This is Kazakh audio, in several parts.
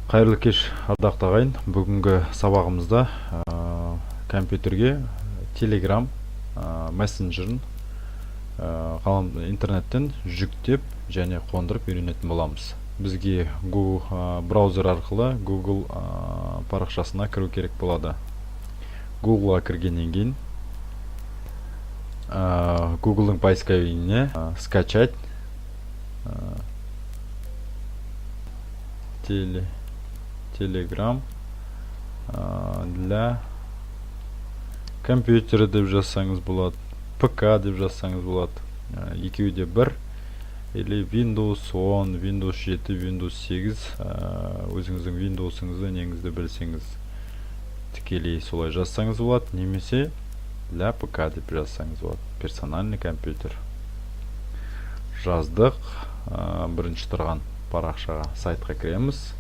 Қайырлы кеш, ардақты ағайын. Бүгінгі сабағымызда компьютерге Telegram мессенджерін интернеттен жүктеп және қондырып үйренетін боламыз. Бізге Google браузер арқылы Google парақшасына кіру керек болады. Google'a кіргеннен кейін Google'ың поисковигіне скачать Telegram для компьютера деп жазсаңыз болады, ПК деп жазсаңыз болады. Екеуі де бір. Или Windows 10, Windows 7, Windows 8, өзіңіздің Windows'ыңызды, неңізді білсеңіз, тікелей солай жазсаңыз болады, немесе для ПК деп жазсаңыз болады. Персональный компьютер. Жаздық, бірінші тұрған парақшаға, сайтқа кіреміз.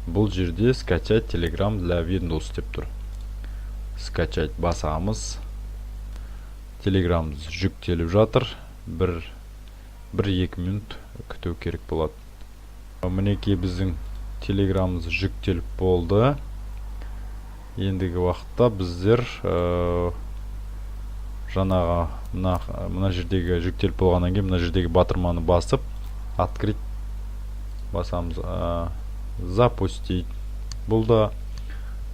Бұл жерде скачать Telegram для Windows деп тұр. Скачать басамыз. Telegramымыз жүктеліп жатыр. Бір екі минут күту керек болады. Мінекей, біздің Telegramымыз жүктеліп болды. Ендігі уақытта біздер жаңағы мына жердегі жүктеліп болғаннан кейін мына жердегі батырманы басып, открыть басамыз, запустить. Бұл да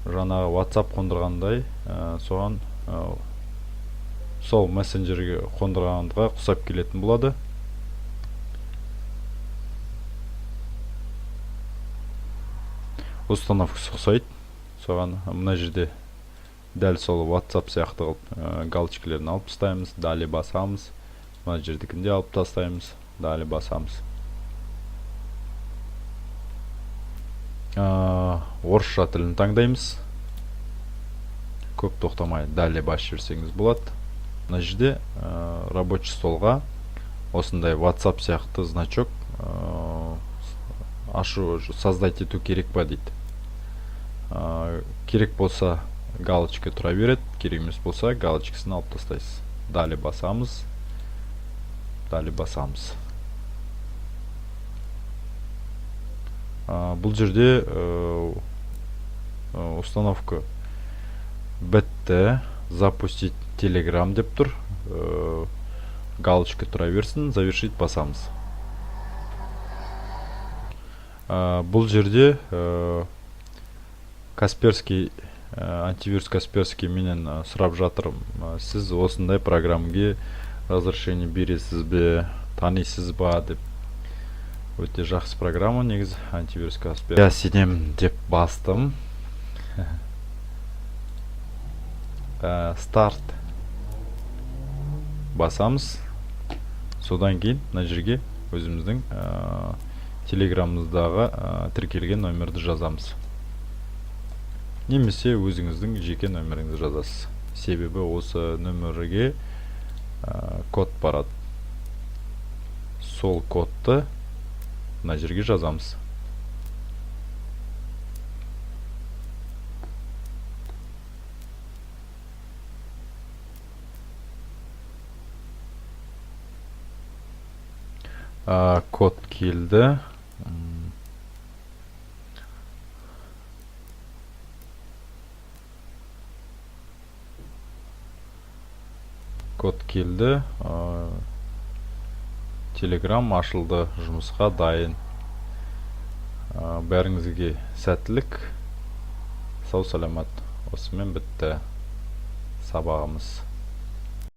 жаңағы WhatsApp қондырғандай, соған сол мессенджерге қондырғанға ұқсап келетін болады. Установкасы ұқсайды. Соған мына жерде дәл сол WhatsApp сияқты қылып галочкалерін алып тастаймыз, далее басамыз. Мына жердікін де алып тастаймыз, далее басамыз. Орысша тілін таңдаймыз. Көп тоқтамай далее басып жіберсеңіз болады. Мына жерде рабочий столға осындай WhatsApp сияқты значок ашу, создать ету керек па дейді. Керек болса, галочка тұра береді, керек емес болса, галочкасын алып тастайсыз. Далее басамыз. Далее басамыз. Бұл жерде установка бітті. Запустить Telegram деп тұр. Галочка тұра берсін, завершить басамыз. Бұл жерде Касперский, антивирус Касперский менен сұрап жатыр. Сіз осындай программге разрешение бересіз бе, танисыз ба деп. Өте жақсы программа негізі антивирус Каспер. Я сенемін деп бастым. Старт басамыз. Содан кейін мына жерге өзіміздің Телеграмымыздағы тіркелген номерді жазамыз. Немесе өзіңіздің жеке нөміріңізді жазасыз. Себебі осы нөмірге код барады. Сол кодты мына жерге жазамыз. Код келді. Код келді. Telegram ашылды, жұмысқа дайын. Бәріңізге сәттілік. Сау саламат. Осымен бітті сабағымыз.